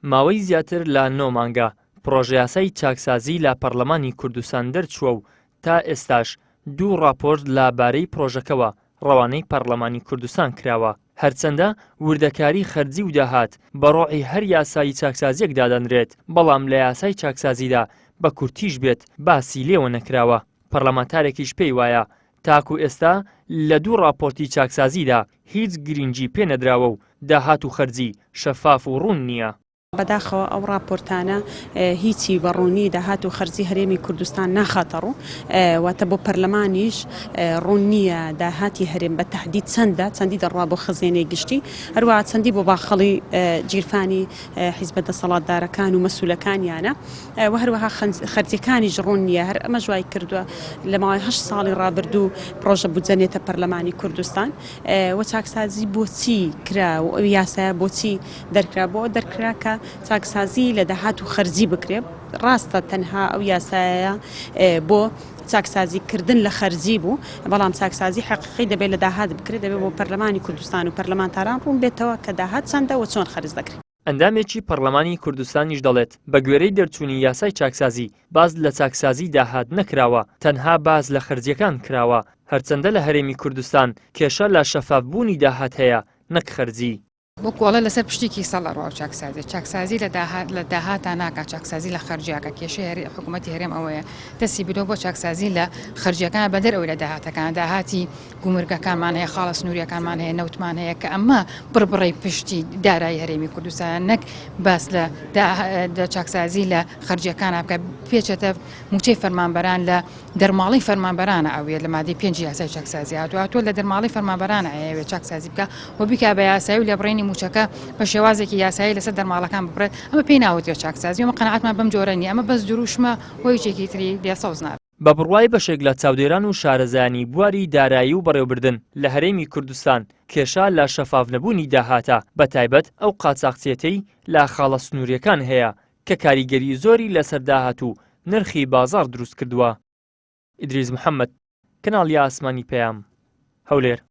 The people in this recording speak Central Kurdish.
ماوەی زیاتر لە نۆ مانگە پڕۆژەیاسای چاکسازی لە پەڕلەمانی کوردستان دەرچووە و تا ئێستاش دوو ڕاپۆرت لە بارەی پڕۆژەکەوە ڕەوانەی پەڕلەمانی کوردستان کراوە. هەرچەندە وردەکاری خەرجی و داهات بە ڕۆحی هەر یاسایی چاکسازییەک دادەنرێت، بەڵام لە یاسای چاکسازیدا بە کورتیش بێت باسی لێوە نەکراوە. پەڕلەمانتارێکیش پێی وایە تاکو ئێستا لە دوو ڕاپۆرتی چاکسازیدا هیچ گرینگی پێ نەدراوە و داهات و خەرجی شەفاف و ڕوون نییە. بەداخەوە ئەو ڕاپۆرتانە هیچی بە ڕوونی داهات و خەرجی هەرێمی کوردستان ناخاتە ڕوو، واتە بۆ پەرلەمانیش ڕوون نییە داهاتی هەرێم بە تەحدید چەندە، چەندی دەڕوا بۆ خەزێنەی گشتی، هەروەها چەندی بۆ باخەڵی گیرفانی حیزبە دەسەڵاتدارەکان و مەسولەکانیانە و هەروەها خەرجیەکانیش ڕوون نییە، هەر ئەمەش وای کردووە لە ماوەی هەشت ساڵی ڕابردوو پڕۆژە بودجە نێتە پەرلەمانی کوردستان و چاکسازی بۆچی کرا و ئەو یاسایە بۆچی دەرکرا بۆ ئەوە دەرکرا کە چاکسازی لە داهات و خەرجی بکرێ ڕاستە تەنها ئەو یاسایە بۆ چاکسازی کردن لە خەرجی بوو بەڵام چاکسازی حەقیقی دەبێت لە داهات بکرێت دەبێت بۆ پەرلەمانی کوردستان و پەرلەمانتاران ڕوون بێتەوە کە داهات چەندە و چۆن خەرج دەکرێت. ئەندامێکی پەرلەمانی کوردستانیش دەڵێت، بەگوێرەی دەرچوونی یاسای چاکسازی، باس لە چاکسازی داهات نەکراوە، تەنها باس لە خەرجییەکان کراوە، هەرچەندە لە هەرێمی کوردستان کێشە لە شەفافبوونی داهات هەیە نەک خەرجی. وەکو ئەڵێ لەسەر پشتی کیسەڵ ئەڕوا و چاکسازی چاکسازی لە داهات لە داهاتا ناکا چاکسازی لە خەرجیاکە کێشەی هەرێ حکوومەتی هەرێم ئەوەیە دەستی برۆ بۆ چاکسازی لە خەرجیەکان بەدەر ئەوەی لە داهاتەکان داهاتی گومرگەکانمان هەیە خاڵە سنووریەکانمان هەیە نەوتمان هەیە کە ئەمە بڕبڕەی پشتی دارایی هەرێمی کوردستان نەک باس لە لە چاکسازی لە خەرجیەکان بکە پێچێتە موچەی فەرمانبەران لە دەرماڵەی فەرمانبەرانە ئەوێ لە مادەی پێنجی یاسای چاکسازی هاتووە هاتووە لە دەرماڵەی فەرمانبەرانە ئەیەوێت چاکسازی بکا و بیکا بە یاسایی و لێبڕینی مووچەکە بە شێوازێکی یاسایی لەسەر دەرماڵەکان ببڕێت ئەمە پێی ناوترێت چاکسازی ئەمە قەناعەتمان بەم جۆرە نییە ئەمە بەس دروشمە و هیچێکی تری لێ سەوز نابێت. بە بڕوای بەشێک لە چاودێران و شارەزایانی بواری دارایی و بەڕێوبردن لە هەرێمی کوردستان، کێشە لە شەفاف نەبوونی داهاتە، بەتایبەت ئەو قاچاخچێتەی لە خاڵە سنوورییەکان هەیە کە کاریگەری زۆری لەسەر داهات و نرخی بازاڕ دروستکردووە. ئیدریس محەمەد، کەناڵی ئاسمانی پەیام، هەولێر.